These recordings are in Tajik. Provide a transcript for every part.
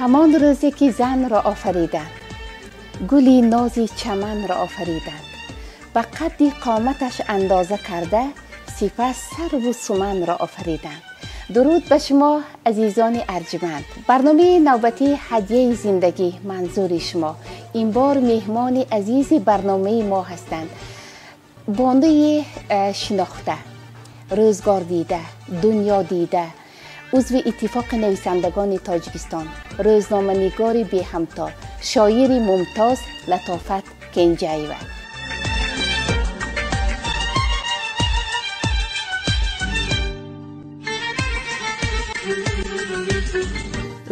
Ҳамон рӯзе ки занро офариданд, гули нози чаманро офариданд, ба қадди қоматаш андоза карда, сипас сарву суманро офариданд. Дуруд ба шумо, азизони арҷманд. Барномаи навбатии ҳадияи зиндагӣ манзури шумо. Ин бор меҳмони азизи барномаи мо ҳастанд. Бонуи шинохта, рӯзгор дида, дунё дида, узви Иттифоқи нависандагони Тоҷикистон, рӯзноманигори беҳамто, шоири мумтоз Латофат Кенҷаева.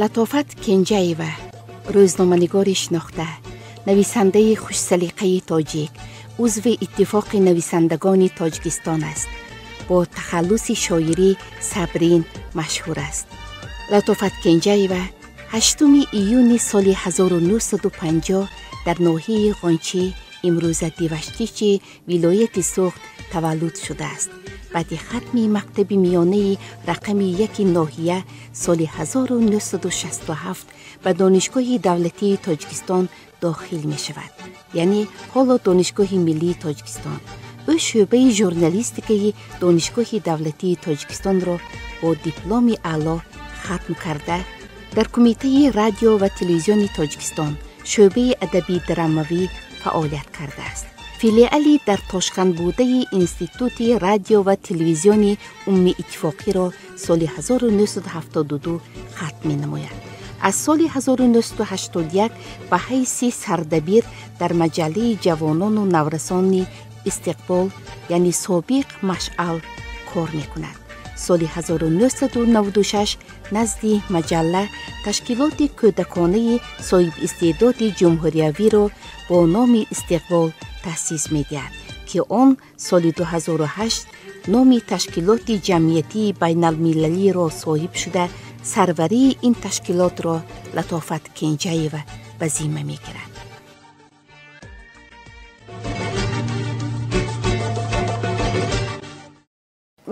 Латофат Кенҷаева, рӯзноманигори шинохта, нависандаи хушсалиқаи тоҷик, узви Иттифоқи нависандагони Тоҷикистон аст. Бо тахаллуси шоирӣ Сабрин машҳур аст. Латофат Кенҷаева 8 июни соли 1950 дар ноҳияи Ғончӣ, имрӯза Деваштичи вилояти Суғд, таваллуд шудааст. Баъди хатми мактаби миёнаи рақами яки ноҳия соли 1967 ба Донишгоҳи давлатии Тоҷикистон дохил мешавад, яъне ҳоло Донишгоҳи миллии Тоҷикистон. Ӯ шӯъбаи журналистикаи Донишгоҳи давлатии Тоҷикистонро бо дипломи аъло хатм карда, дар Кумитаи радио ва телевизиони Тоҷикистон, шӯъбаи адабӣ-драмавӣ фаъолият кардааст. Филиали дар Тошканд будаи Институти радио ва телевизиони умумииттифоқиро соли 1972 хатм менамояд. Аз соли 1981 ба ҳайси сардабир дар маҷаллаи ҷавонону наврасони Истиқбол, яъне собиқ Машъал, кор мекунад. Соли 1996 назди маҷалла ташкилоти кӯдаконаи соҳибистеъдоди ҷумҳуриявиро бо номи Истиқбол таъсис медиҳад, ки он соли 2008 номи ташкилоти ҷамъиятии байналмилалиро соҳиб шуда, сарварии ин ташкилотро Латофат Кенҷаева ба зимма мегирад.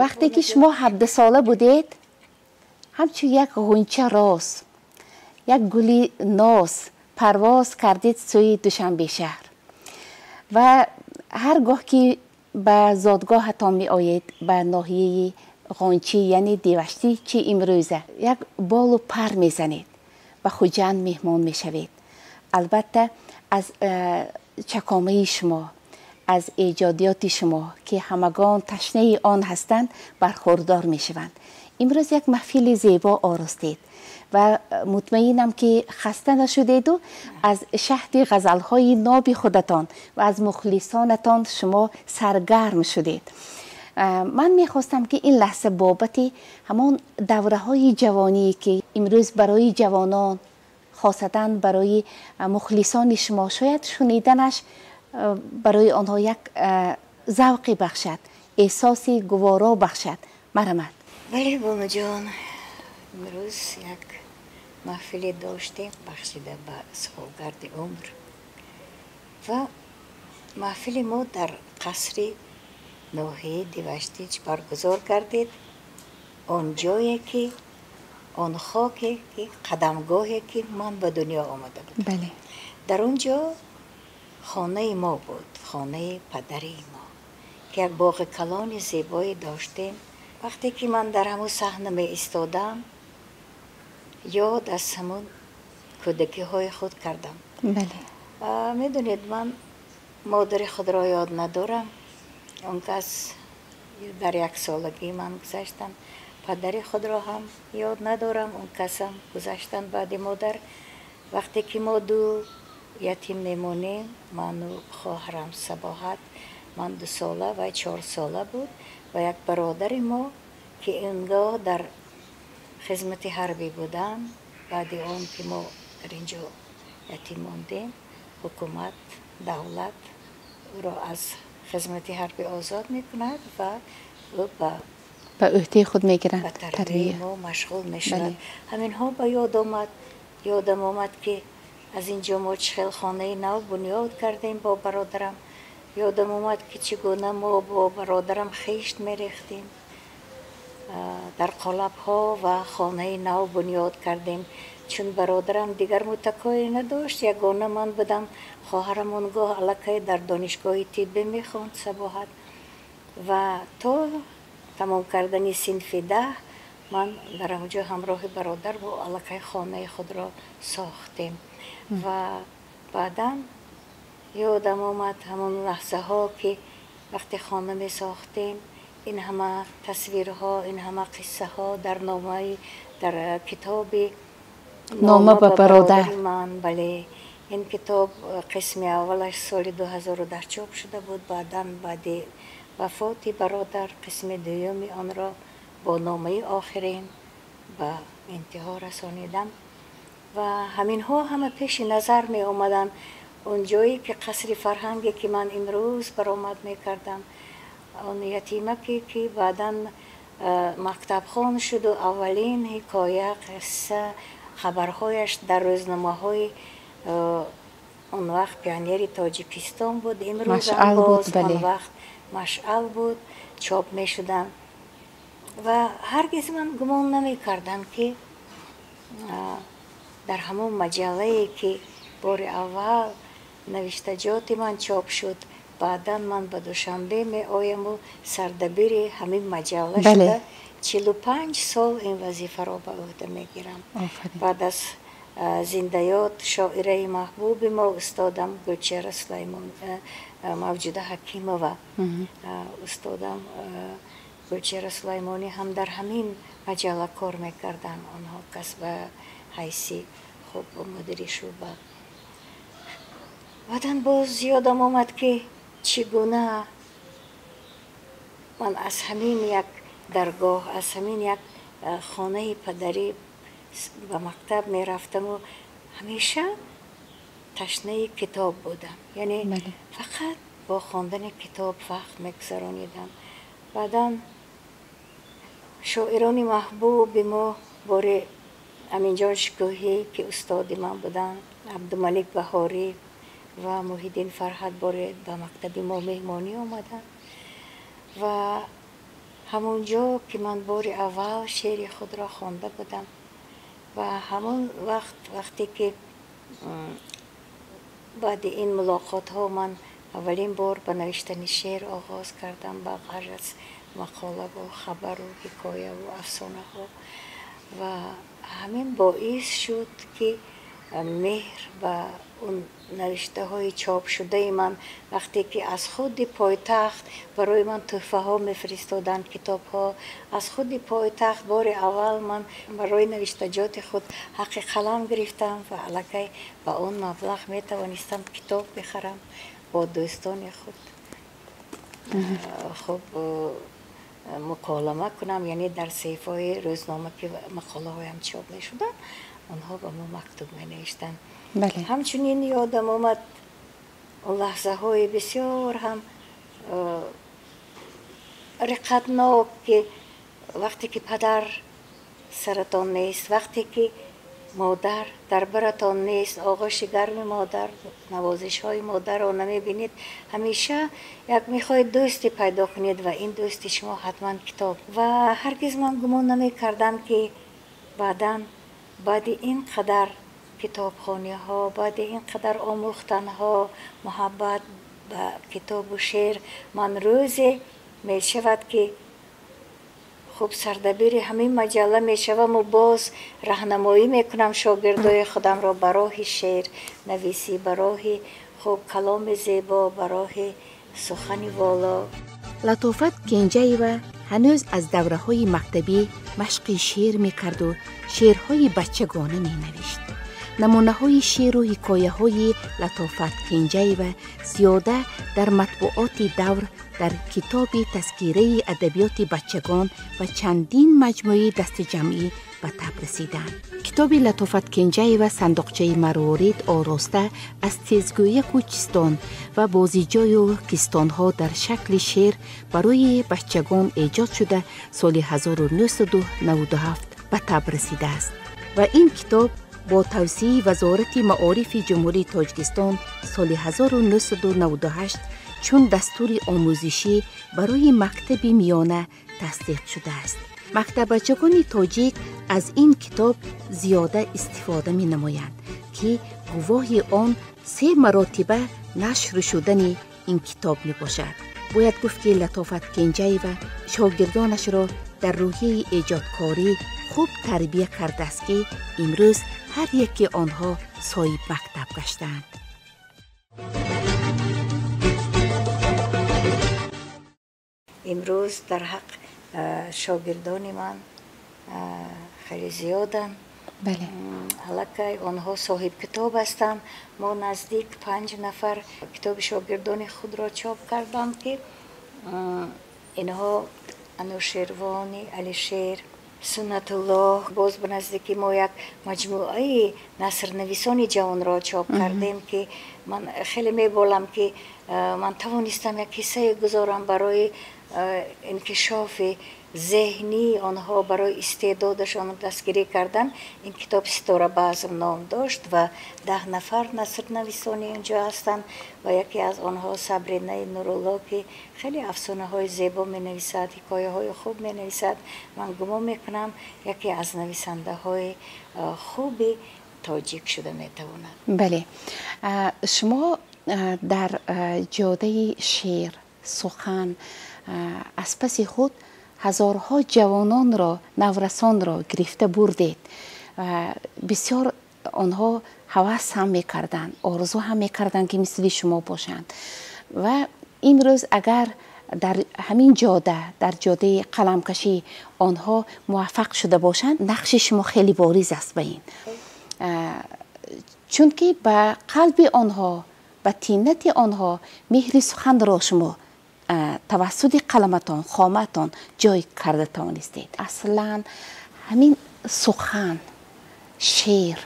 Вақте ки шумо 17сола будед, ҳамчун як ғунча роз, як гули ноз парвоз кардед сӯи Душанбе шаҳр ва ҳар гоҳ ки ба зодгоҳатон меоед, ба ноҳияи Ғончӣ, яъне Деваштӣ чи имрӯза, як болу пар мезанед, ба Хуҷанд меҳмон мешавед. Албатта, аз чакомаи шумо, аз эҷодиёти шумо, ки ҳамагон ташнаи он ҳастанд, бархӯрдор мешаванд. Имрӯз як маҳфили зебо оростед ва мутмаинам, ки хаста нашудеду аз шаҳди ғазалҳои ноби худатон ва аз мухлисонатон шумо саргарм шудед. Ман мехостам, ки ин лаҳза бобати ҳамон давраҳои ҷавоние, ки имрӯз барои ҷавонон, хосатан барои мухлисони шумо, шояд шуниданаш барои онҳо як завқе бахшад, эҳсоси гуворо бахшад. Марҳамат. Бале, бонуҷон, имрӯз як маҳфиле доштем, бахшида ба солгарди умр, ва маҳфили мо дар қасри ноҳияи Деваштич баргузор гардид, он ҷое ки, он хоке ки, қадамгоҳе ки ман ба дунё омада будам. Дар он ҷо хонаи мо буд, хонаи падари мо, ки як боғи калони зебое доштем. Вақте ки ман дар ҳамун саҳна меистодам, ёд аз ҳамун кӯдакиҳои худ кардам. Медонед, ман модари худро ёд надорам, он кас дар яксолагӣ ман гузаштанд. Падари худро ҳам ёд надорам, он касам гузаштанд баъди модар. Вақте ки мо ду ятим мемонем, ману хоҳарам Сабоҳат, ман 2 сола ва 4 сола буд, ва як бародари мо, ки ин гоҳ дар хизмати ҳарбӣ буданд. Баъди он ки мо дар ин ҷо ятим мондем, ҳукумат, давлат ӯро аз хизмати ҳарбӣ озод мекунад ва ӯ ба ба ӯҳдаи худ мегиранд, ба тарбияи мо машғул мешавад. Ҳаминҳо ба ёд омад. Ёдам омад, ки аз ин ҷо мо чӣ хел хонаи нав бунёд кардем бо бародарам. Ёдам омад, ки чӣ гуна мо бо бародарам хишт мерехтем дар қолабҳо ва хонаи нав бунёд кардем. Чун бародарам дигар мутакое надошт, ягона ман будам. Хоҳарам он гоҳ аллакай дар донишгоҳи тиббӣ мехонд, Сабоҳат. Ва то тамом кардани синфи 10 ман дар ҳамҷо ҳамроҳи бародар бо аллакай хонаи худро сохтем. Ва баъдан ёдам омад ҳамон лаҳзаҳо, ки вақте хона месохтем, ин ҳама тасвирҳо, ин ҳама қиссаҳо дар номаи, дар китоби «Нома ба бародар». Ман, бале, ин китоб қисми аввалаш соли 2010 чоп шуда буд. Баъдан, баъди вафоти бародар, қисми дуюми онро бо номаи охирин ба интиҳо расонидам. Ва ҳаминҳо ҳама пеши назар меомаданд. Он ҷое ки қасри фарҳанге, ки ман имрӯз баромад мекардам, он ятимаке, ки баъдан мактабхон шуду аввалин ҳикоя, қисса, хабарҳояш дар рӯзномаҳои он вақт «Пионери Тоҷикистон» буд, имрӯзам боз он вақт «Машъал» буд, чоп мешуданд. Ва ҳаргиз ман гумон намекардам, ки дар ҳамон маҷаллае, ки бори аввал навиштаҷоти ман чоп шуд, баъдан ман ба Душанбе меояму сардабири ҳамин маҷалла шуда 45 сол ин вазифаро ба ӯҳда мегирам. Баъд аз зиндаёд шоираи маҳбуби мо, устодам Гулчеҳра Сулаймон, Мавҷуда Ҳакимова, устодам Гулчеҳра Сулаймонӣ ҳам дар ҳамин маҷалла кор мекарданд, онҳо кас ба ҳайси хуб мудири шӯъба. Баъдан боз ёдам омад, ки чӣ гуна ман аз ҳамин як даргоҳ, аз ҳамин як хонаи падарӣ ба мактаб мерафтаму ҳамеша ташнаи китоб будам, яъне фақат бо хондани китоб вақт мегузаронидам. Баъдан шоирони маҳбуби мо, бори Аминҷон Шукӯҳӣ, ки устоди ман буданд, Абдумалик Баҳорӣ ва Муҳиддин Фарҳад боре ба мактаби мо меҳмонӣ омаданд ва ҳамон ҷо, ки ман бори аввал шеъри худро хонда будам. Ва ҳамон вақт, вақте ки баъди ин мулоқотҳо ман аввалин бор ба навиштани шеър оғоз кардам, ба ғайр аз мақолаву хабару ҳикояву афсонаҳо. Ва ҳамин боис шуд, ки меҳр ба он навиштаҳои чопшудаи ман, вақте ки аз худи пойтахт барои ман тӯҳфаҳо мефиристоданд, китобҳо аз худи пойтахт, бори аввал ман барои навиштаҷоти худ ҳаққи қалам гирифтам ва аллакай ба он маблағ метавонистам китоб бихарам, бо дӯстони худ хуб муколама кунам, яъне дар саҳифаҳои рӯзнома, ки мақолаҳоям чоп мешуданд, онҳо ба мо мактуб менавиштанд. Ҳамчунин ёдам омад он лаҳзаҳои бисёр ҳам риқатнок, ки вақте ки падар саратон нест, вақте ки модар дар баратон нест, оғӯши гарми модар, навозишҳои модарро намебинед, ҳамеша як мехоҳед дӯсте пайдо кунед ва ин дӯсти шумо ҳатман китоб. Ва ҳаргиз ман гумон намекардам, ки баъдан, баъди ин қадар китобхониҳо, баъди ин қадар омӯхтанҳо, муҳаббат ба китобу шеър, ман рӯзе мешавад, ки хуб сардабири ҳамин маҷалла мешаваму боз раҳнамоӣ мекунам шогирдои худамро ба роҳи шеър нависӣ, ба роҳи хуб каломи зебо, ба роҳи сухани воло. Латофат Кенҷаева ҳанӯз аз давраҳои мактабӣ машқи шеър мекарду шеърҳои бачагона менавишт. Намунаҳои шеъру ҳикояҳои Латофат Кенҷаева зиёда дар матбуоти давр, дар китоби «Тазкираи адабиёти бачагон» ва чандин маҷмӯаи дастаҷамъӣ ба таб расиданд. Китоби Латофат Кенҷаева «Сандуқчаи марворид» ороста аз тезгӯяку чистон ва бозиҷою кистонҳо дар шакли шеър барои бачагон эҷод шуда, соли 1997 ба таб расидааст ва ин китоб бо тавсияи Вазорати маорифи Ҷумҳурии Тоҷикистон соли 1998 чун дастури омӯзишӣ барои мактаби миёна тасдиқ шудааст. Мактаббачагони тоҷик аз ин китоб зиёда истифода менамоянд, ки гувоҳи он 3 маротиба нашр шудани ин китоб мебошад. Бояд гуфт, ки Латофат Кенҷаева шогирдонашро дар рӯҳияи эҷодкорӣ хуб тарбия кардааст, ки имрӯз ҳар яке онҳо соҳиб мактаб гаштаанд. Имрӯз дар ҳақ шогирдони ман хеле зиёданд. Аллакай онҳо соҳибкитоб ҳастанд. Мо наздик 5 нафар китоби шогирдони худро чоп кардам, ки инҳо Анушервони, Алишер, Суннатуллоҳ. Боз ба наздики мо як маҷмӯаи насрнависони ҷавонро чоп кардем, ки ман хеле меболам, ки ман тавонистам як ҳиссае гузорам барои инкишофи зеҳнии онҳо, барои истеъдодашон дастгирӣ кардан. Ин китоб Ситора Базм ном дошт ва 10 нафар насрнависони инҷо ҳастанд ва яке аз онҳо Сабринаи Нурулло, ки хеле афсонаҳои зебо менависад, ҳикояҳои хуб менависад. Ман гумон мекунам, яке аз нависандаҳои хуби тоҷик шуда метавонад. Бале, шумо дар ҷодаи шеър, сухан аз паси худ ҳазорҳо ҷавононро, наврасонро гирифта бурдед. Бисёр онҳо ҳавас ҳам мекарданд, орзу ҳам мекарданд, ки мисли шумо бошанд. Ва имрӯз агар дар ҳамин ҷода, дар ҷодаи қаламкашӣ онҳо муваффақ шуда бошанд, нақши шумо хеле бориз аст ба ин. Чунки ба қалби онҳо, ба тинати онҳо меҳри суханро шумо тавассути қаламатон, хомаатон ҷой карда тавонистед. Аслан ҳамин сухан, шеър,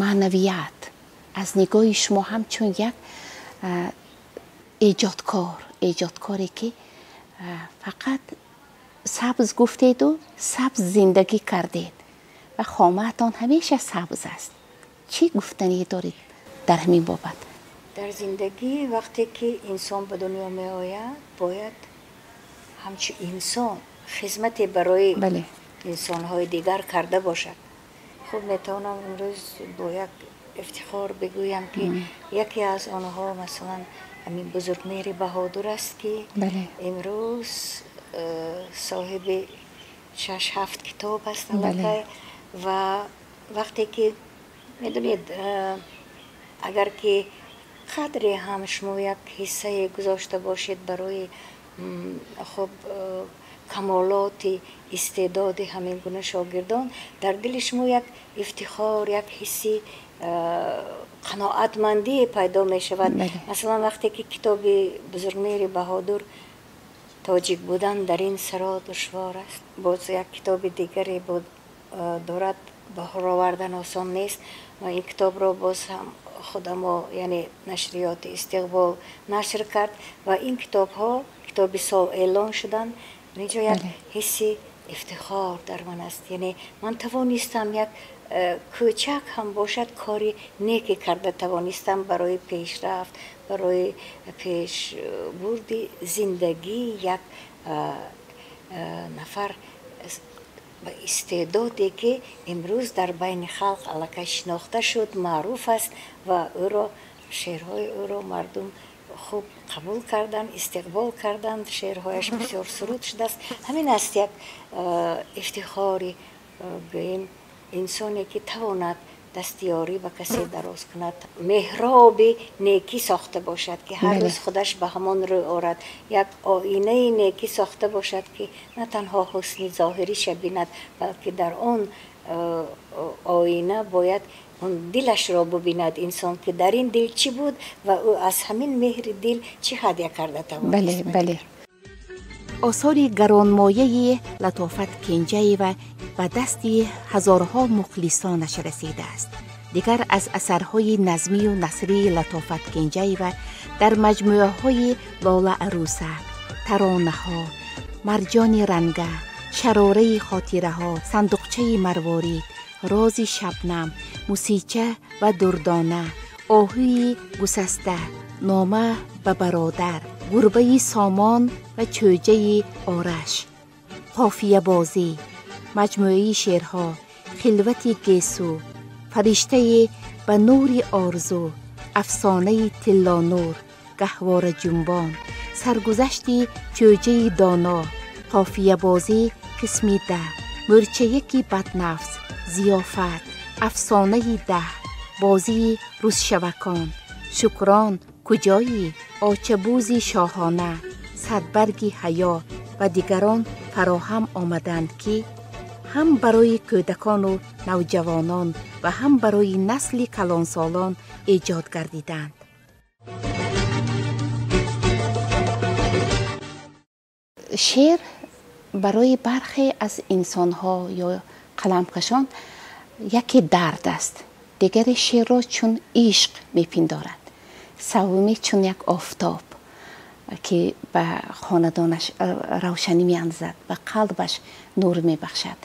маънавият аз нигоҳи шумо ҳамчун як эҷодкор, эҷодкоре ки фақат сабз гуфтеду сабз зиндагӣ кардед ва хомаатон ҳамеша сабз аст. Чӣ гуфтанӣ доред дар ҳамин бобат? Дар зиндагӣ вақте ки инсон ба дунё меояд, бояд ҳамчун инсон хизмате барои инсонҳои дигар карда бошад. Хуб, метавонам имрӯз бо як ифтихор бигӯям, ки яке аз онҳо масалан ҳамин Бузургмеҳри Баҳодур аст, ки имрӯз соҳиби 6-7 китоб аст аллакай. Ва вақте ки медонед, агар ки қадре ҳам шумо як ҳиссае гузошта бошед барои хуб камолоти истеъдоди ҳамин гуна шогирдон, дар дили шумо як ифтихор, як ҳисси қаноатмандӣ пайдо мешавад. Масалан, вақте ки китоби Бузургмеҳри Баҳодур «Тоҷик будан дар ин саро душвор аст», боз як китоби дигаре дорад, баҳор овардан осон нест. Ва ин китобро боз ҳам худамо, яъне нашриёти Истиқбол нашр кард ва ин китобҳо китоби сол эълон шуданд. Инҷо як ҳисси ифтихор дар ман аст, яъне ман тавонистам як кӯчак ҳам бошад кори неке карда тавонистам барои пешрафт, барои пешбурди зиндагии як нафар ба истеъдоде, ки имрӯз дар байни халқ аллакай шинохта шуд, маъруф аст ва ӯро, шеърҳои ӯро мардум хуб қабул карданд, истиқбол карданд, шеърҳояш бисёр суруд шудааст. Ҳамин аст як ифтихори гӯем инсоне, ки тавонад дастиёрӣ ба касе дароз кунад, меҳроби некӣ сохта бошад, ки ҳар рӯз худаш ба ҳамон рӯ орад, як оинаи некӣ сохта бошад, ки на танҳо ҳусни зоҳириша бинад, балки дар он оина бояд он дилашро бубинад инсон, ки дар ин дил чӣ буд ва ӯ аз ҳамин меҳри дил чӣ ҳадя карда тавонист. Бале. Осори гаронмояи Латофат Кенҷаева ба дасти ҳазорҳо мухлисонаш расидааст. Дигар аз асарҳои назмию насрии Латофат Кенҷаева дар маҷмӯаҳои Лола арӯсак, Таронаҳо, Марҷони ранга, Шарораи хотираҳо, Сандуқчаи марворид, Рози шабнам, Мусича ва дурдона, Оҳуи гусаста, Нома ба бародар, Гурбаи сомон ва Чӯҷаи ораш Қофиябозӣ, маҷмӯаи шеърҳо, Хилвати гесу, Фариштае ба нури орзу, Афсонаи тиллонур, Гаҳвораҷунбон, Саргузашти чӯҷаи доно, Қофиябозӣ қисми 10, Мӯрчаяки баднафс, Зиёфат, Афсонаи 10, Бозии рӯзшавакон, Шукрон куҷоӣ, Очабӯзи шоҳона, Садбарги ҳаё ва дигарон фароҳам омаданд, ки ҳам барои кӯдакону навҷавонон ва ҳам барои насли калонсолон эҷод гардиданд. Шеър барои бархе аз инсонҳо ё қаламкашон яке дард аст, дигаре шеърро чун ишқ мепиндорад, севуме чун як офтоб ки ба хонадонаш равшанӣ меандозад, ба қалбаш нур мебахшад.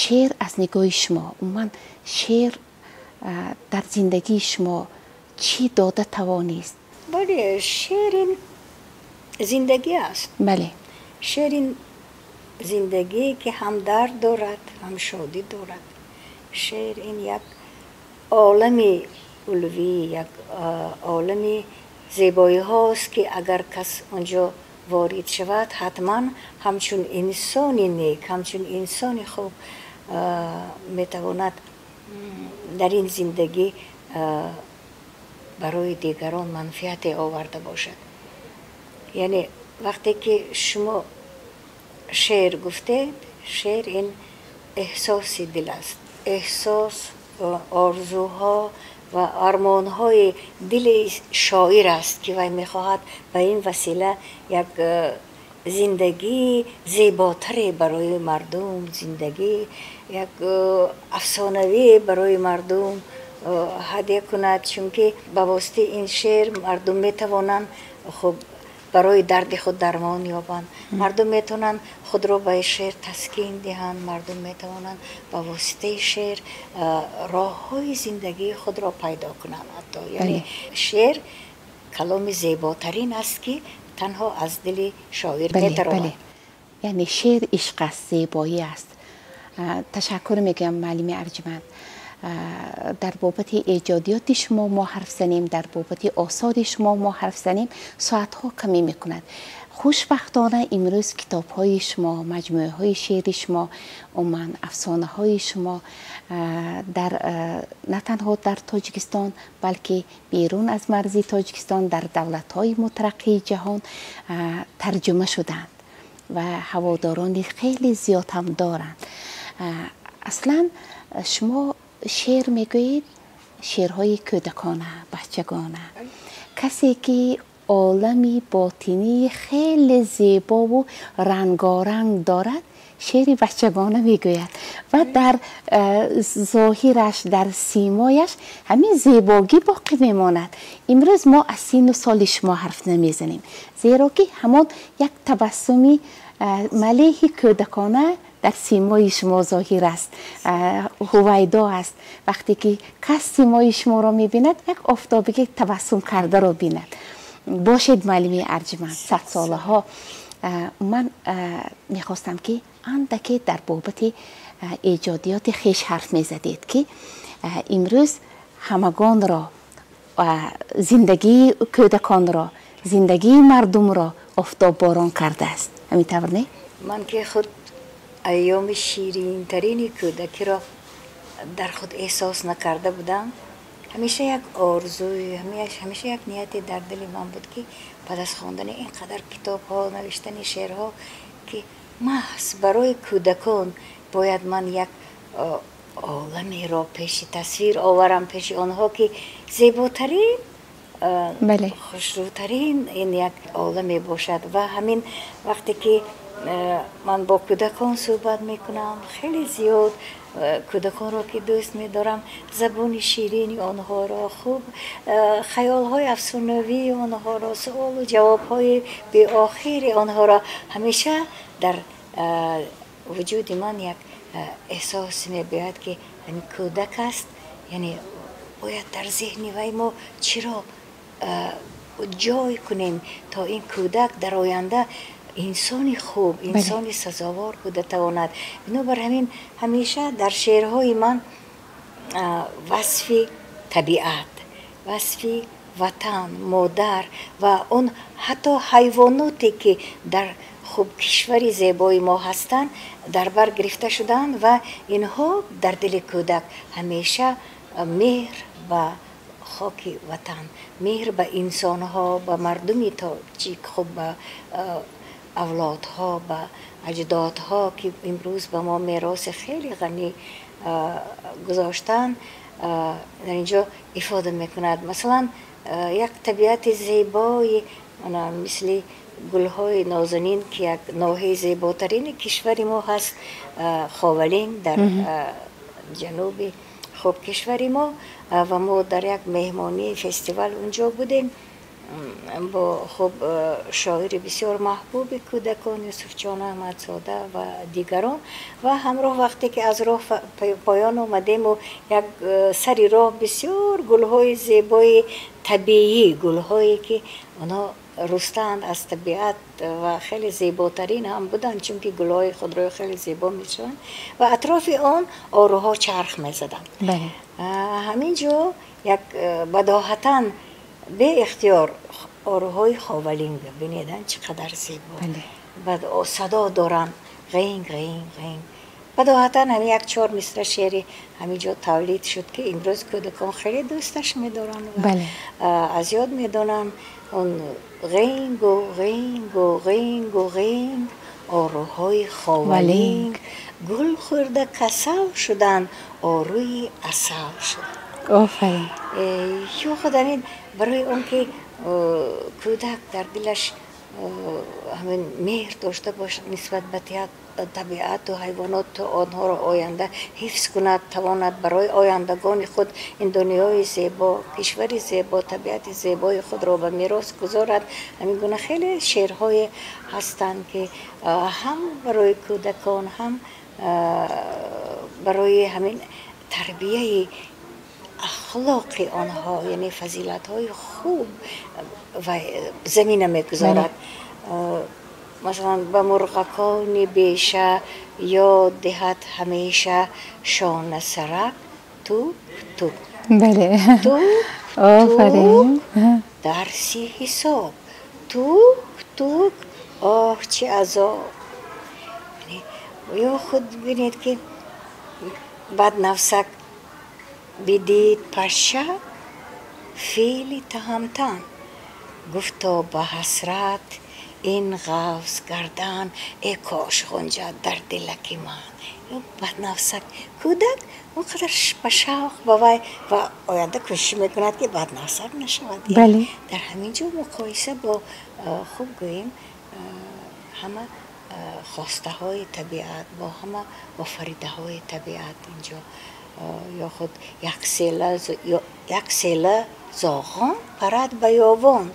Шеър аз нигоҳи шумо, умуман шеър дар зиндагии шумо чӣ дода тавонист? Бале, шеър ин зиндагӣ аст. Бале. Шеър ин зиндагие ки ҳам дард дорад, ҳам шодӣ дорад. Шеър ин як олами улвӣ, як олами зебоиҳост, ки агар кас онҷо ворид шавад, ҳатман ҳамчун инсони нек, ҳамчун инсони хуб метавонад дар ин зиндагӣ барои дигарон манфиате оварда бошад. Яъне вақте ки шумо шеър гуфтед, шеър ин эҳсоси дил аст, эҳсос, орзуҳо ва армонҳои дили шоир аст, ки вай мехоҳад ба ин васила як зиндагии зеботаре барои мардум, зиндагӣ як афсонавӣ барои мардум ҳадя кунад, чунки ба воситаи ин шеър мардум метавонанд хуб барои дарди худ дармон ёбанд, мардум метавонанд худро ба шеър таскин диҳанд, мардум метавонанд ба воситаи шеър роҳҳои зиндагии худро пайдо кунанд. Ҳатто яъне шеър каломи зеботарин аст, ки танҳо аз дили шоир метаровад. Яъне шеър ишқ аст, зебоӣ аст. Ташаккур мегӯям, муаллими арҷманд. Дар бобати эҷодиёти шумо мо ҳарф занем, дар бобати осори шумо мо ҳарф занем, соатҳо камӣ мекунад. Хушбахтона имрӯз китобҳои шумо, маҷмӯаҳои шеъри шумо, умуман афсонаҳои шумо дар на танҳо дар Тоҷикистон, балки берун аз марзи Тоҷикистон, дар давлатҳои мутараққии ҷаҳон тарҷума шуданд ва ҳаводорони хеле зиёд ҳам доранд. Аслан шумо шеър мегӯед, шеърҳои кӯдакона, бачагона. Касе ки олами ботинии хеле зебову рангоранг дорад, шеъри бачагона мегӯяд ва дар зоҳираш, дар симояш ҳамин зебогӣ боқӣ мемонад. Имрӯз мо аз сину соли шумо ҳарф намезанем, зеро ки ҳамон як табассуми малеҳи кӯдакона дар симои шумо зоҳир аст, ҳувайдо аст. Вақте ки кас симои шуморо мебинад, як офтобе ки табассум кардаро бинад. Бошед, муаллими арҷманд, садсолаҳо. Ман мехостам, ки андаке дар бобати эҷодиёти хеш ҳарф мезадед, ки имрӯз ҳамагонро, зиндагии кӯдаконро, зиндагии мардумро офтобборон кардааст. Ҳамин тавр не? Ман ки худ айёми ширинтарини кӯдакиро дар худ эҳсос накарда будам, ҳамеша як орзуи, ҳамеша як нияте дар дили ман буд, ки баъд аз хондани ин қадар китобҳо, навиштани шеърҳо, ки маҳз барои кӯдакон бояд ман як оламеро пеши тасвир оварам, пеши онҳо, ки зеботарин, хушрӯтарин ин як оламе бошад. Ва ҳамин вақте ки ман бо кӯдакон суҳбат мекунам, хеле зиёд кӯдаконро ки дӯст медорам, забони ширини онҳоро, хуб хаёлҳои афсонавии онҳоро, суолу ҷавобҳои беохири онҳоро ҳамеша дар вуҷуди ман як эҳсос мебиёяд, ки ҳамин кӯдак аст, яъне бояд дар зеҳни вай мо чиро ҷой кунем, то ин кӯдак дар оянда Инсони хуб, инсони сазовор буда тавонад. Бинобар ҳамин ҳамеша дар шеърҳои ман васфи табиат, васфи ватан, модар ва он ҳатто ҳайвоноте ки дар хуб кишвари зебои мо ҳастанд, дар бар гирифта шудаанд ва инҳо дар дили кӯдак ҳамеша меҳр ба хоки ватан, меҳр ба инсонҳо, ба мардуми тоҷик, хуб ба авлодҳо, ба аҷдодҳо ки имрӯз ба мо мероси хеле ғанӣ гузоштанд, дар инҷо ифода мекунад. Масалан, як табиати зебои мисли гулҳои нозанин ки як ноҳияи зеботарини кишвари мо ҳаст, Ховалинг дар ҷануби хуб кишвари мо, ва мо дар як меҳмонии фестивал унҷо будем бо хуб шоири бисёр маҳбуби кӯдакон Юсуфҷон Аҳмадзода ва дигарон. Ва ҳамроҳ вақте ки аз роҳ поён омадему як сари роҳ бисёр гулҳои зебои табиӣ, гулҳое ки онҳо рустаанд аз табиат ва хеле зеботарин ҳам буданд, чунки гулҳои худро хеле зебо мешаванд ва атрофи он оруҳо чарх мезаданд. Ҳамин ҷо як бадоҳатан беихтиёр оруҳои Ховалинг бинеданд, чӣ қадар зебо, баъд садо доранд, ғинг ғинг ғинг. Бадоҳатан ҳамин як чор мисра шеъри ҳамин ҷо тавлид шуд ки имрӯз кӯдакон хеле дӯсташ медоранд ва аз ёд медонанд. Он ғингу ғингу ғингу ғинг оруҳои Ховалинг, гул хӯрда касал шуданд, орӯи асал шуданд. Офарин. Ё худ ҳамин барои он ки кӯдак дар дилаш ҳамин меҳр дошта бошад нисбат ба табиату ҳайвоноту онҳоро оянда ҳифз кунад, тавонад барои ояндагони худ ин дунёи зебо, кишвари зебо, табиати зебои худро ба мерос гузорад. Ҳамин гуна хеле шеърҳое ҳастанд ки ҳам барои кӯдакон, ҳам барои ҳамин тарбияи ахлоқи онҳо, яъне фазилатҳои хуб ва замина мегузорад. Масалан, ба мурғакони беша ёд диҳад ҳамеша шонасарак тук тук. Тук тук дарси ҳисоб, тук тук оҳ чӣ азоб. Ё худ бинед ки баднафсак бидид паша феъли таҳамтан, гуфто ба ҳасрат ин ғафз гардан, э кош ғунҷад дар дилаки ман. Баднафсак кӯдак он қадар ба шавқ ба вай ва оянда кӯшиш мекунад ки баднафсак нашавад. Дар ҳамин ҷо муқоиса бо хуб гӯем ҳама хостаҳои табиат, бо ҳама офаридаҳои табиат инҷо ё худ як села зоғон парад ба ёвон,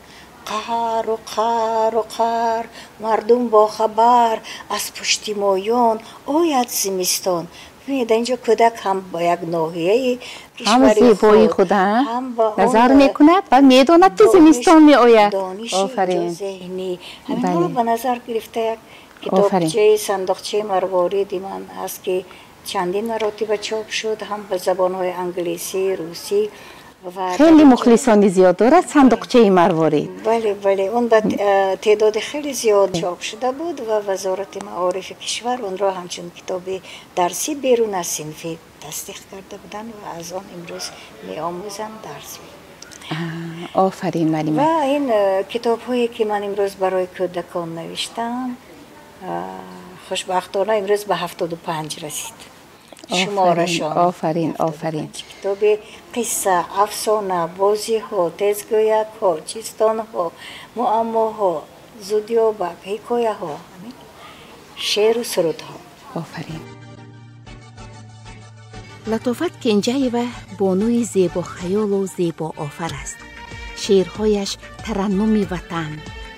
қаҳру қару қар мардум бохабар аз пушти моён ояд зимистон. Бибинед, дар инҷо кӯдак ҳам ба як ноҳияи ҳам зебои худа назар мекунад ва медонад ки зимистон меояд. Дониши зеҳнӣ ҳаминҳоро ба назар гирифта як китобчаи сандуқчаи марвориди ман ҳаст ки чандин маротиба чоп шуд, ҳам ба забонҳои англисӣ, русӣ. Хеле мухлисони зиёд дорад сандуқчаи марворид. Бале, бале, он ба теъдоди хеле зиёд чоп шуда буд ва Вазорати маорифи кишвар онро ҳамчун китоби дарсӣ берун аз синфӣ тасдиқ карда буданд ва аз он имрӯз меомӯзанд, дарс. Офарин, Малима. Ва ин китобҳое ки ман имрӯз барои кӯдакон навиштам, хушбахтона имрӯз ба 75 расид шуморашон. Офарин, офарин. Китоби қисса, афсона, бозиҳо, тезгӯякҳо, чистонҳо, муаммоҳо, зудёбак, ҳикояҳо, шеъру сурудҳо. Офарин. Латофат Кенҷаева бонуи зебохаёлу зебоофар аст. Шеърҳояш тараннуми ватан,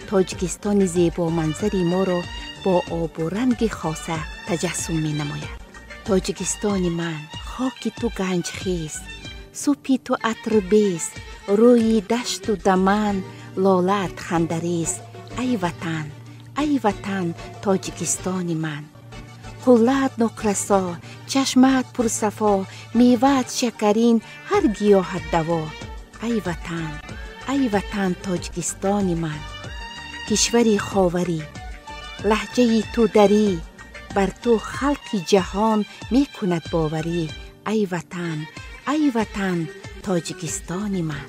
Тоҷикистони зебоманзари моро бо обуранги хоса таҷассум менамояд. Тоҷикистони ман, хоки ту ганҷхез, супи ту атрбез, рӯи дашту даман лолаат хандарез. Ай ватан, Ай Ватан, Тоҷикистони ман. Қуллаат нуқрасо, чашмаат пурсафо, меваат шакарин, ҳар гиёҳат даво. Ай Ватан, ай Ватан, Тоҷикистони ман. Кишвари ховарӣ, лаҳҷаи ту дарӣ, бар ту халқи ҷаҳон мекунад боварӣ. Ай Ватан, ай Ватан, Тоҷикистони ман.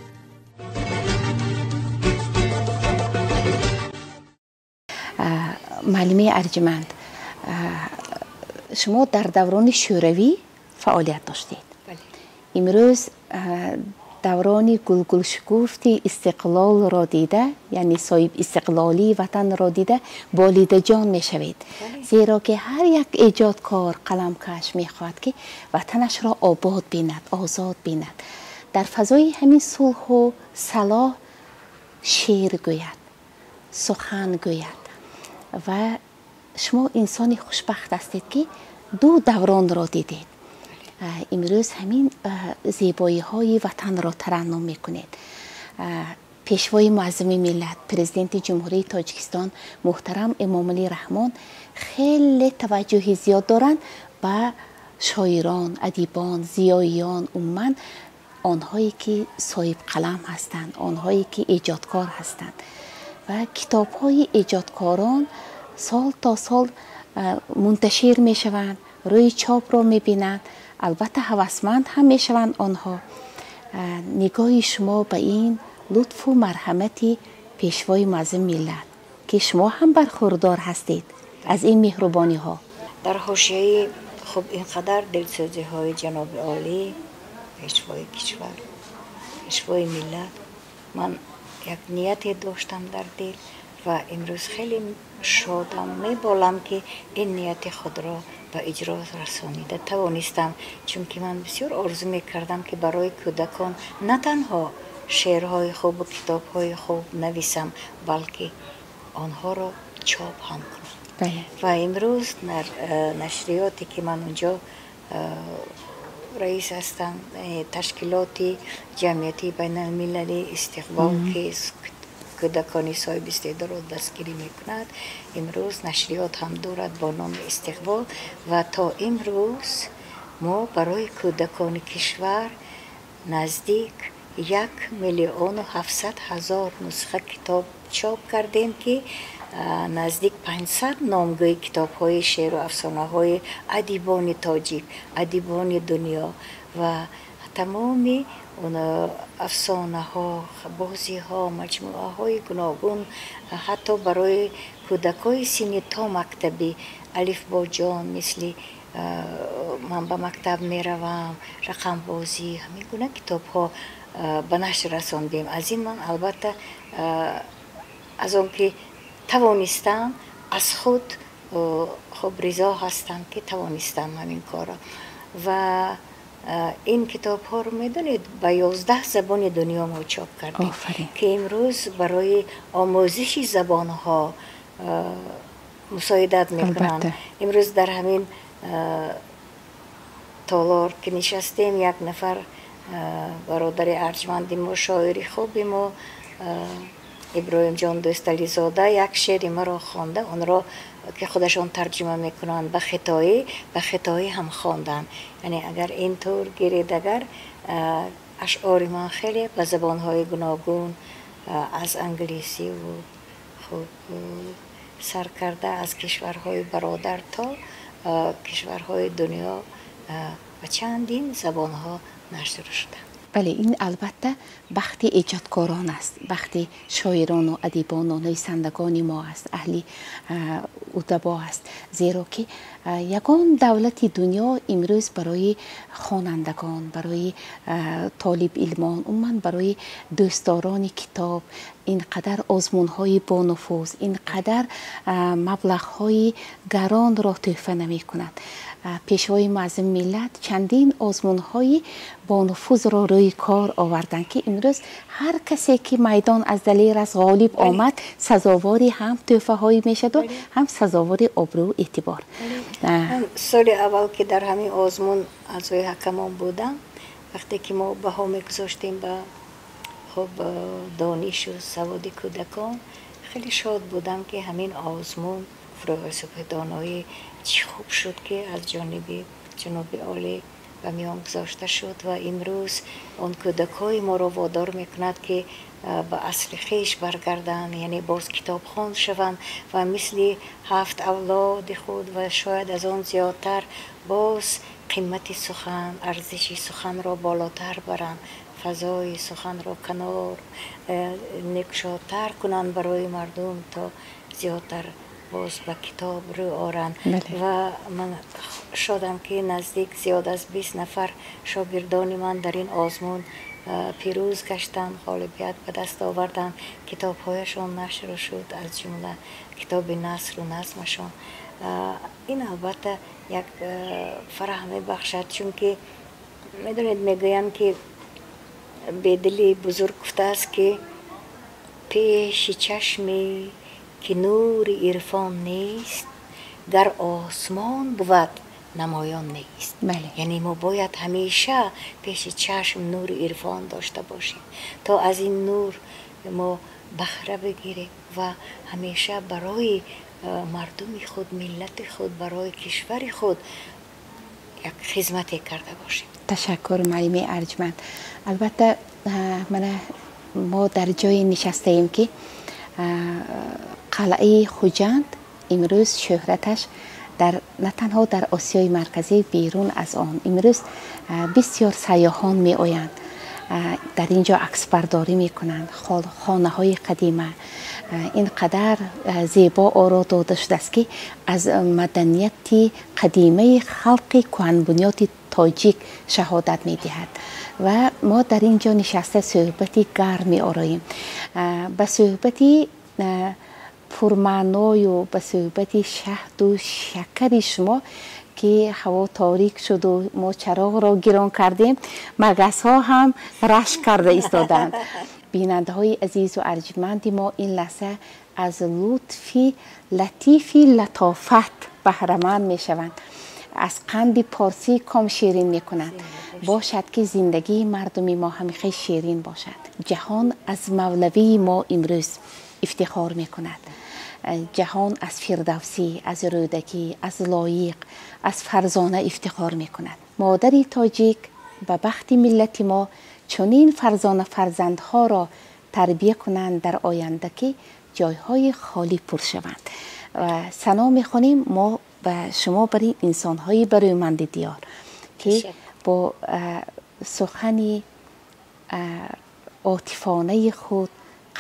Муаллимаи арҷманд, шумо дар даврони шӯравӣ фаъолият доштед. Имрӯз даврони гулгулшукуфти истиқлолро дида, яъне соҳиб истиқлолии ватанро дида, болидаҷон мешавед. Зеро ки ҳар як эҷодкор, қаламкаш мехоҳад, ки ватанашро обод бинад, озод бинад. Дар фазои ҳамин сулҳу салоҳ шеър гӯяд, сухан гӯяд. Ва шумо инсони хушбахт ҳастед, ки ду давронро дидед. Имрӯз ҳамин зебоиҳои ватанро тараннум мекунед. Пешвои муаззами миллат, Президенти Ҷумҳурии Тоҷикистон муҳтарам Эмомалӣ Раҳмон хеле таваҷҷӯҳи зиёд доранд ба шоирон, адибон, зиёиён, умуман онҳое ки соҳибқалам ҳастанд, онҳое ки эҷодкор ҳастанд. Ва китобҳои эҷодкорон сол то сол мунташир мешаванд, рӯи чопро мебинанд, албатта ҳавасманд ҳам мешаванд онҳо. Нигоҳи шумо ба ин лутфу марҳамати пешвои муаззами миллат, ки шумо ҳам бархурдор ҳастед аз ин меҳрубониҳо. Дар ҳошияи хуб ин қадар дилсӯзиҳои ҷаноби олӣ, пешвои кишвар, пешвои миллат, ман як нияте доштам дар дил ва имрӯз хеле шодам, меболам, ки ин нияти худро ба иҷро расонида тавонистам, чунки ман бисёр орзу мекардам, ки барои кӯдакон на танҳо шеърҳои хубу китобҳои хуб нависам, балки онҳоро чоп ҳам кунам. Ва имрӯз дар нашриёте ки ман унҷо раис ҳастам, ташкилоти ҷамъиятии байналмилалии Истиқбол, ки кӯдакони соҳиби истеъдодро дастгирӣ мекунад, имрӯз нашриёт ҳам дорад бо номи Истиқбол. Ва то имрӯз мо барои кӯдакони кишвар наздик 1 700 000 нусха китоб чоп кардем, ки наздик 500 номгӯи китобҳои шеъру афсонаҳои адибони тоҷик, адибони дунё ва тамоми афсонаҳо, бозиҳо, маҷмӯаҳои гуногун, ҳатто барои кӯдакҳои синни то мактабӣ Алифбоҷон, мисли Ман ба мактаб меравам, рақамбозӣ, ҳамин гуна китобҳо ба нашр расондем. Аз ин ман албатта аз он ки тавонистам, аз худ хуб ризо ҳастам, ки тавонистам ҳамин корро. Ва ин китобҳоро, медонед, ба 11 забони дунё мо чоп кардем, ки имрӯз барои омӯзиши забонҳо мусоидат мекунанд. Имрӯз дар ҳамин толор ки нишастем, як нафар бародари арҷманди мо, шоири хуби мо Иброҳимҷон Дӯстализода як шеъри маро хонда, онро ки худашон тарҷума мекунанд ба хитоӣ, ба хитоӣ ҳам хонданд. Яъне агар ин тур гиред, агар ашъори ман хеле ба забонҳои гуногун, аз англисиву хуб сар карда, аз кишварҳои бародар то кишварҳои дунё ба чандин забонҳо нашр шуданд. Бале, ин албатта бахти эҷодкорон аст, бахти шоирону адибону нависандагони мо аст, аҳли удабо аст, зеро ки ягон давлати дунё имрӯз барои хонандагон, барои толибилмон, умуман барои дӯстдорони китоб ин қадар озмунҳои бонуфуз, ин қадар маблағҳои гаронро тӯҳфа намекунад. Пешвои муаззами миллат чандин озмунҳои бонуфузро рӯи кор оварданд, ки имрӯз ҳар касе ки майдон аз далер аст ғолиб омад, сазовори ҳам тӯҳфаҳое мешаду, ҳам сазовори обрӯу эътибор. Соли аввал, ки дар ҳамин озмун аъзои ҳакамон будам, вақте ки мо баҳо мегузоштем ба хуб донишу саводи кӯдакон, хеле Хеле шод будам, ки ҳамин озмун Фурӯғи субҳи доноӣ чӣ хуб шуд, ки аз ҷониби ҷаноби олӣ ба миён гузошта шуд ва имрӯз он кӯдакҳои моро водор мекунад, ки ба асли хеш баргарданд, яъне боз китобхон шаванд ва мисли ҳафт авлоди худ ва шояд аз он зиёдтар боз қимати сухан, арзиши суханро болотар баранд, фазои суханро канор некушодтар кунанд барои мардум, то зиёдтар боз ба китоб рӯ оранд. Ва ман шодам, ки наздик зиёд аз 20 нафар шогирдони ман дар ин озмун пирӯз гаштанд, ғолибият ба даст оварданд, китобҳояшон нашр шуд, аз ҷумла китоби насру назмашон. Ин албатта як фараҳ мебахшад, чунки медонед, мегӯянд, ки Бедили бузург гуфтааст, ки пеши чашме ки нури ирфон нест, гар осмон бувад, намоён нест. Яъне мо бояд ҳамеша пеши чашм нури ирфон дошта бошем, то аз ин нур мо баҳра бигирем ва ҳамеша барои мардуми худ, миллати худ, барои кишвари худ як хизмате карда бошем. Ташаккур, муаллими арҷманд. Албатта, мана мо дар ҷое нишастаем, ки қалъаи Хуҷанд имрӯз шӯҳраташ дар на танҳо дар Осиёи Марказӣ, берун аз он имрӯз бисёр сайёҳон меоянд, дар ин ҷо аксбардорӣ мекунанд. Хонаҳои қадима ин қадар зебо оро дода шудааст, ки аз маданияти қадимаи халқи кӯҳанбунёди тоҷик шаҳодат медиҳад. Ва мо дар ин ҷо нишаста суҳбати гарм меороем, ба суҳбати пурмаъною ба суҳбати шаҳду шакари шумо, ки ҳаво торик шуду мо чароғро гирон кардем, магасҳо ҳам рашк карда истоданд. Бинандаҳои азизу арҷманди мо ин лаҳза аз лутфи латифи латофат баҳраманд мешаванд, аз қанди порсӣ ком ширин мекунанд. Бошад, ки зиндагии мардуми мо ҳамихел ширин бошад. Ҷаҳон аз мавлавии мо имрӯз ифтихор мекунад. Ҷаҳон аз Фирдавсӣ, аз Рӯдакӣ, аз Лоиқ, аз Фарзона ифтихор мекунад. Модари тоҷик ба бахти миллати мо чунин фарзона фарзандҳоро тарбия кунанд дар оянда, ки ҷойҳои холӣ пур шаванд. Ва сано мехонем мо ба шумо, бари инсонҳои барӯманди диёр, ки бо сухани отифонаи худ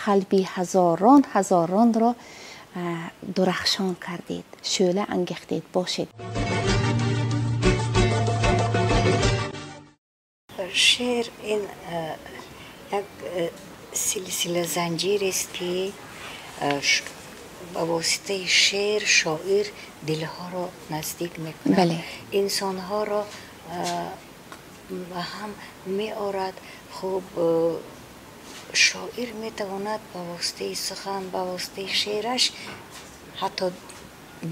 қалби ҳазорон ҳазоронро дурахшон кардед, шӯъла ангехтед. Бошед. Шеър ин як силсила занҷирест, ки ба воситаи шеър шоир дилҳоро наздик мекунад, инсонҳоро ба ҳам меорад. Хуб, шоир метавонад ба воситаи сухан, ба воситаи шеъраш ҳатто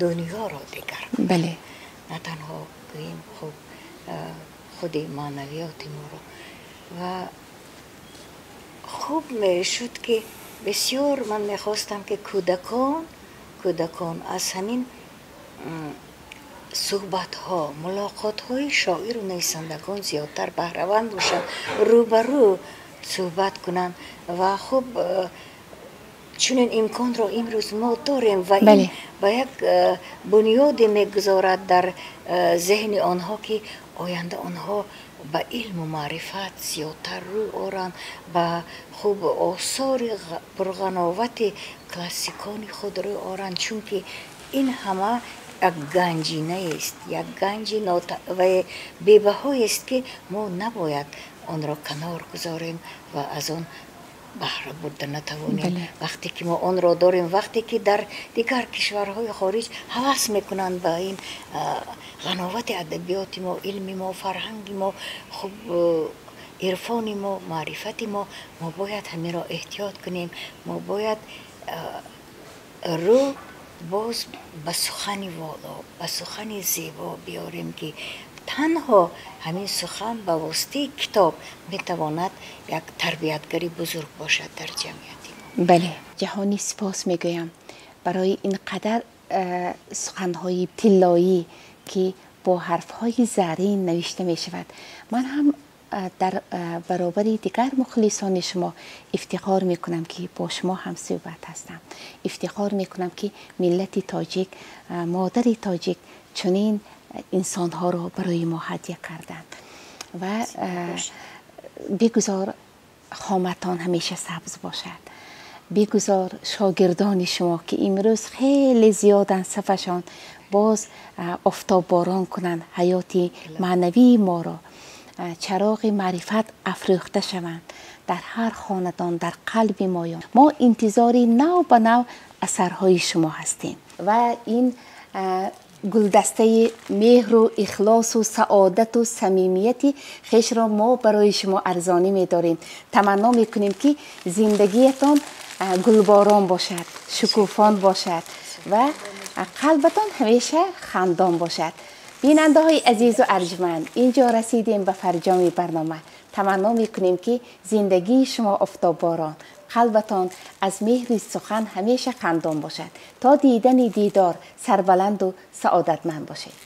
дунёро дигар кунад, на танҳо гӯем хуб худи маънавиёти моро. Ва хуб мешуд, ки бисёр ман мехостам, ки кӯдакон аз ҳамин суҳбатҳо, мулоқотҳои шоиру нависандагон зиёдтар баҳраванд бошанд, рӯбарӯ суҳбат кунанд. Ва хуб, чунин имконро имрӯз мо дорем ва ин ба як бунёде мегузорад дар зеҳни онҳо, ки оянда онҳо ба илму маърифат зиёдтар рӯ оранд, ба хуб осори пурғановати классикони худ рӯ оранд, чунки ин ҳама як ганҷинаест, як ганҷи бебаҳоест, ки мо набояд онро канор гузорем ва аз он баҳра бурда натавонем. Вақте ки мо онро дорем, вақте ки дар дигар кишварҳои хориҷ ҳавас мекунанд ба ин ғановати адабиёти мо, илми мо, фарҳанги мо, хуб ирфони мо, маърифати мо, мо бояд ҳаминро эҳтиёт кунем. Мо бояд рӯ боз ба сухани воло, ба сухани зебо биёрем, ки танҳо ҳамин сухан ба воситаи китоб метавонад як тарбиятгари бузург бошад дар ҷамъияти мо. Бале, ҷаҳонӣ сипос мегӯям барои ин қадар суханҳои тиллоӣ, ки бо ҳарфҳои зарин навишта мешавад. Ман ҳам дар баробари дигар мухлисони шумо ифтихор мекунам, ки бо шумо ҳамсӯҳбат ҳастам. Ифтихор мекунам, ки миллати тоҷик, модари тоҷик чунин инсонҳоро барои мо ҳадя карданд. Ва бигузор хоматон ҳамеша сабз бошад. Бигузор шогирдони шумо, ки имрӯз хеле зиёданд сафашон, боз офтобборон кунанд ҳаёти маънавии моро, чароғи маърифат афрӯхта шаванд дар ҳар хонадон, дар қалби моён. Мо интизори нав ба нав асарҳои шумо ҳастем ва ин гулдастаи меҳру ихлосу саодату самимияти хешро мо барои шумо арзонӣ медорем. Таманно мекунем, ки зиндагиятон гулборон бошад, шукуфон бошад ва қалбатон ҳамеша хандон бошад. Бинандаҳои азизу арҷманд, инҷо расидем ба фарҷоми барнома. Таманно мекунем, ки зиндагии шумо офтобборон, қалбатон аз меҳри сухан ҳамеша хандон бошад. То дидани дидор сарбаланду саодатманд бошед.